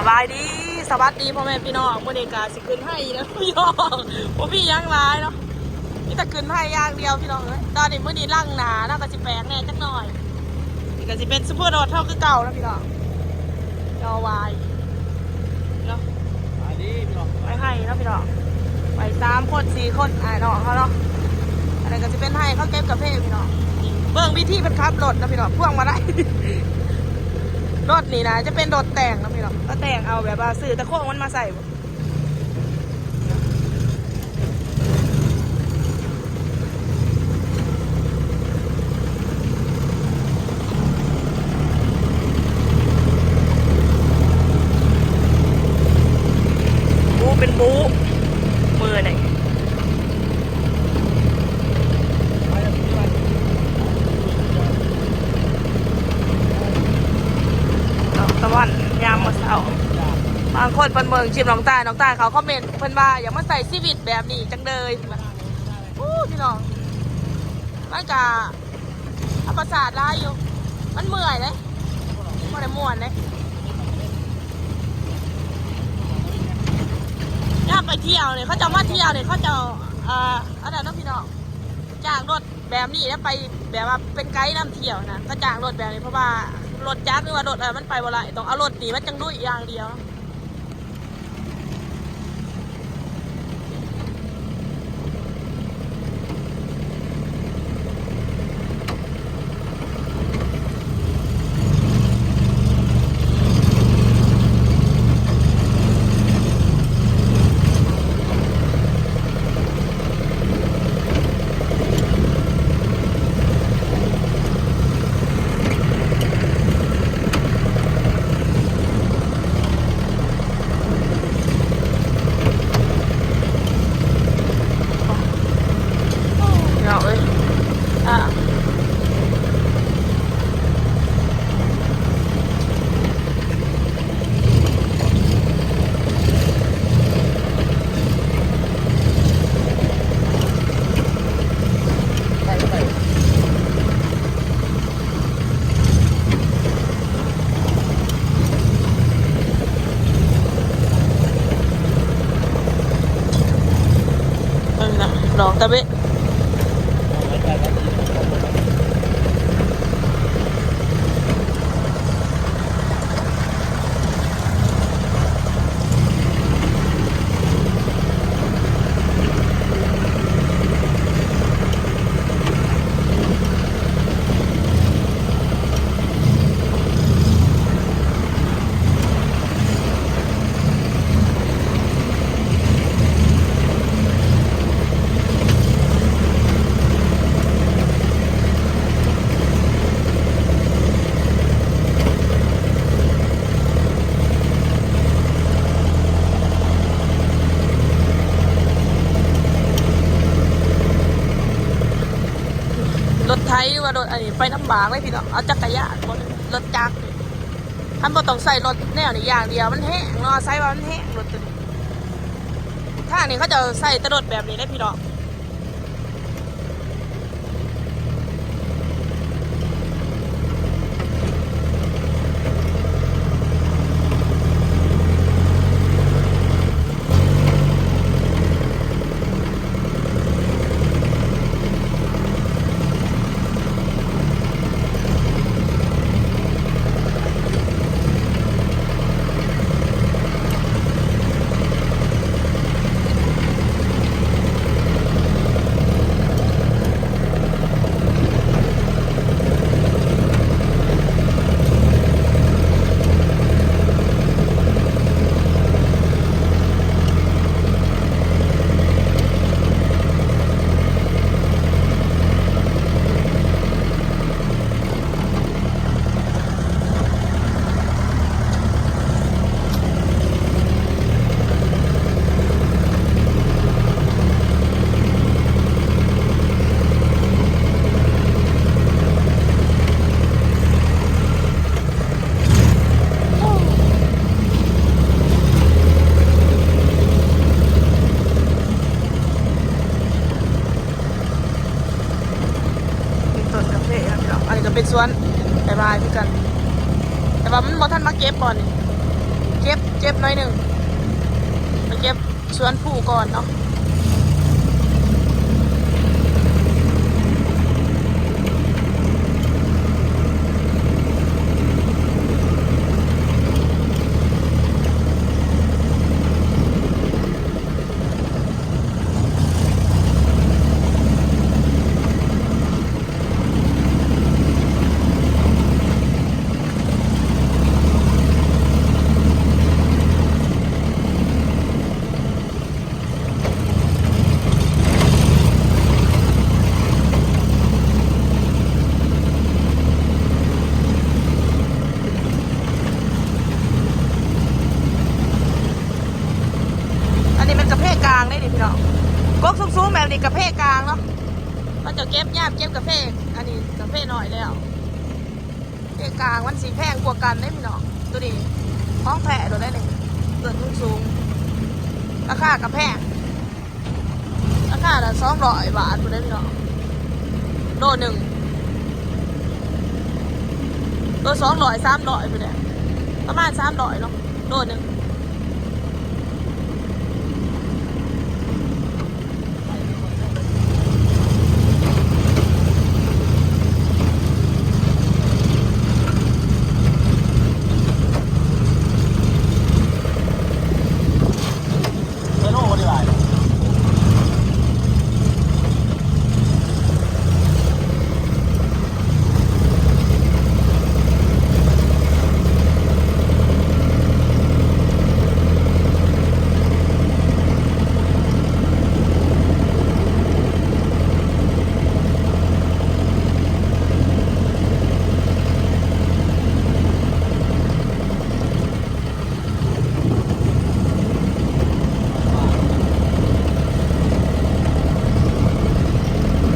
ສະບາຍດີ ສະຫວັດດີພໍ່ແມ່ພີ່ນ້ອງ ມື້ນີ້ກະຊິຂຶ້ນໄຮ່ແລ້ວພີ່ນ້ອງ ບໍ່ມີຫຍັງຫຼາຍເນາະ ມີແຕ່ຂຶ້ນໄຮ່ຢ່າງດຽວພີ່ນ້ອງເອີຍ. ຕອນນີ້ມື້ນີ້ລ້າງໜ້າເນາະ ກະຊິແປກແດ່ຈັກໜ້ອຍ ນີ້ກະຊິເປັນຊຸບເປີໂດດເຮົາຄືເກົ່າເນາະພີ່ນ້ອງ ລໍວາຍເນາະ ສະບາຍດີພີ່ນ້ອງ ໄປໄຮ່ເນາະພີ່ນ້ອງ ໄປສາມຄົນສີ່ຄົນ ອ້າຍນ້ອງເຮົາເນາະ. ອັນນັ້ນກະຊິເປັນໄຮ່ເຂົາເກັບກາເຟພີ່ນ້ອງ ເບິ່ງວິທີເພິ່ນຂັບລົດເນາະພີ່ນ້ອງ ພວງມາໄລ ລົດນີ້ນະຈະເປັນລົດແຕ່ງເນາະພີ່ນ້ອງ ເຂົາແຕ່ງເອົາ ແບບວ່າຊື້ແຕ່ໂຄງມັນມາໃສ່. ບູເປັນບູມື້ນີ້ ດອກຕາວັນຍາມມື້ເຊົ້າ ບາງຄົນເພິ່ນເບິ່ງຄລິບນ້ອງຕ້າຍ ນ້ອງຕ້າຍເຂົາຄອມເມັນ ເພິ່ນວ່າຢາກມາໃຊ້ຊີວິດແບບນີ້ຈັງເລີຍ ໂອ້ ພີ່ນ້ອງ ມັນກະທຳມະຊາດຫຼາຍຢູ່ ມັນເມື່ອຍເດ້ ບໍ່ໄດ້ມ່ວນເດ້. ຍາມໄປທ່ຽວນີ້ ເຂົາເຈົ້າມາທ່ຽວນີ້ ເຂົາເຈົ້າ ອ່າ ອັນນັ້ນເນາະພີ່ນ້ອງ ຈ້າງລົດແບບນີ້ແລ້ວໄປ ແບບວ່າເປັນໄກນຳທ່ຽວນະ ເຂົາຈ້າງລົດແບບນີ້ ເພາະວ່າລົດຈັກ ຫຼືວ່າລົດ ເອີ ມັນໄປບໍ່ໄດ້ ຕ້ອງເອົາລົດນີ້ມາຈັ່ງລຸຍຢ່າງດຽວ. ພີ່ນ້ອງເອີຍ ອ່າ ເບິ່ງນະ ດອກຕະເບັດ. ລົດໄຖ ຫຼືວ່າລົດອັນນີ້ໄປລຳບາກເລີຍພີ່ນ້ອງ ເອົາຈັກກະຍານບໍ່ ລົດຈັກນີ້ ຄັນບໍ່ຕ້ອງໃຊ້ລົດແນວນີ້ຢ່າງດຽວ ມັນແຮງເນາະ ອາໄສວ່າມັນແຮງລົດໂຕນີ້ ທາງນີ້ເຂົາເຈົ້າໃຊ້ແຕ່ລົດແບບນີ້ເດ້ພີ່ນ້ອງ. ມີຕົ້ນກາເຟນຳພີ່ນ້ອງ ອັນນີ້ກະເປັນສວນອ້າຍບາຍຄືກັນ ແຕ່ວ່າມັນບໍ່ທັນມາເກັບບ່ອນນີ້ ເຈັບ ເຈັບໜ້ອຍໜຶ່ງ ໄປເກັບສວນພູກ່ອນເນາະ. ອັນນີ້ແມ່ນກາເຟກາງເດ້ນີ້ພີ່ນ້ອງ ກົກສູງໆແບບນີ້ກາເຟກາງເນາະ. ເຂົາເຈົ້າເກັບ ຍາມເກັບກາເຟ ອັນນີ້ກາເຟນ້ອຍແລ້ວ. ເຟກາງມັນຊິແພງກວ່າກັນເດ້ພີ່ນ້ອງ ໂຕນີ້ຂອງແທ້ໂລດເດ້ນີ້ ຕົ້ນສູງໆ ລາຄາກະແພງ ລາຄາລະສອງຮ້ອຍບາດພຸ້ນເດ້ພີ່ນ້ອງ ໂລໜຶ່ງ ໂລສອງຮ້ອຍ ສາມຮ້ອຍພຸ້ນແຫຼະ ປະມານສາມຮ້ອຍເນາະ ໂລໜຶ່ງ.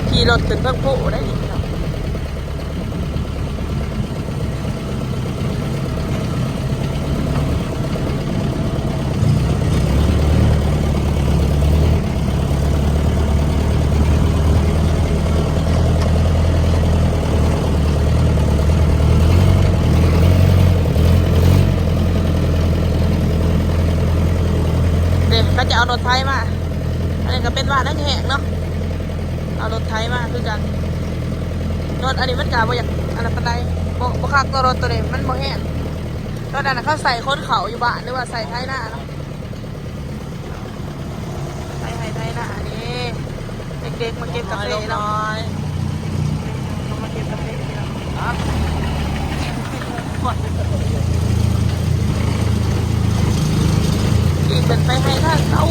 ຂີ່ລົດຂຶ້ນເທິງພູໄດ້ນີ້ເນາະ. ເດ້ ເຂົາຈະເອົາລົດໄຖມາ ອັນນີ້ກະເປັນບ້ານນາແຍງເນາະ ເອົາລົດໄຖມາຄືກັນ. ລົດອັນນີ້ມັນກະບໍ່ຢາກອັນນັ້ນປານໃດ ບໍ່ ບໍ່ຄັກ ໂຕລົດໂຕນີ້ມັນບໍ່ແຮງ. ລົດອັນນັ້ນເຂົາໃສ່ຂົນເຂົ້າຢູ່ບ້ານ ຫຼືວ່າໃສ່ໄຖນາເນາະ ໄຖໄຮ່ໄຖນາເດ້. ເດັກໆມາເກັບກາເຟເນາະ ເດັກນ້ອຍ ເຂົາມາເກັບກາເຟເນາະ. ຂີ່ຂຶ້ນໄປໄຮ່ທາງເກົ່າ.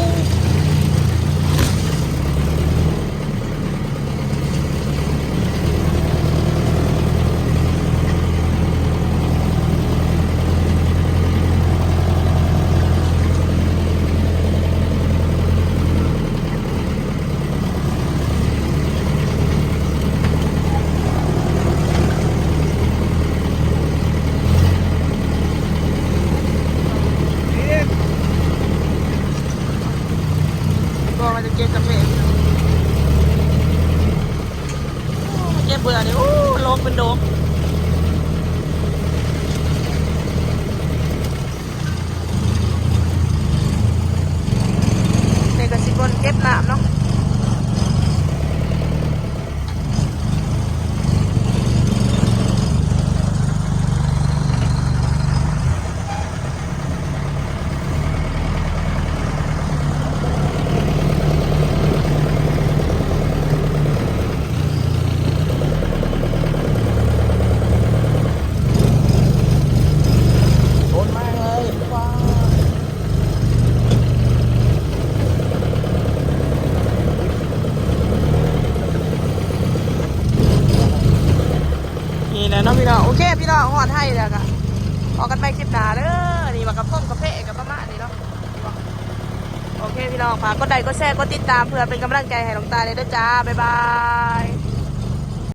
ບໍ່ວ່າຈະເກັບກາເຟ ເກັບເບື່ອນີ້ ໂອ້ ໂລກເປັນໂດກ. ນີ້ກະຊິບ່ອນເກັບນ້ຳເນາະ. ນີ້ແຫຼະເນາະພີ່ນ້ອງ ໂອເຄພີ່ນ້ອງ ຮອດໄຮ່ແລ້ວກະພໍ້ກັນໃໝ່ຄລິບໜ້າເດີ. ນີ້ມາກັບໂຮມກາເຟກະປະມານນີ້ເນາະ. ໂອເຄພີ່ນ້ອງ ຝາກກົດໄລ້ ກົດແຊ ກົດຕິດຕາມ ເພື່ອເປັນກຳລັງໃຈໃຫ້ນ້ອງຕາຍແດ່ເດີຈ້າ ບາຍບາຍ.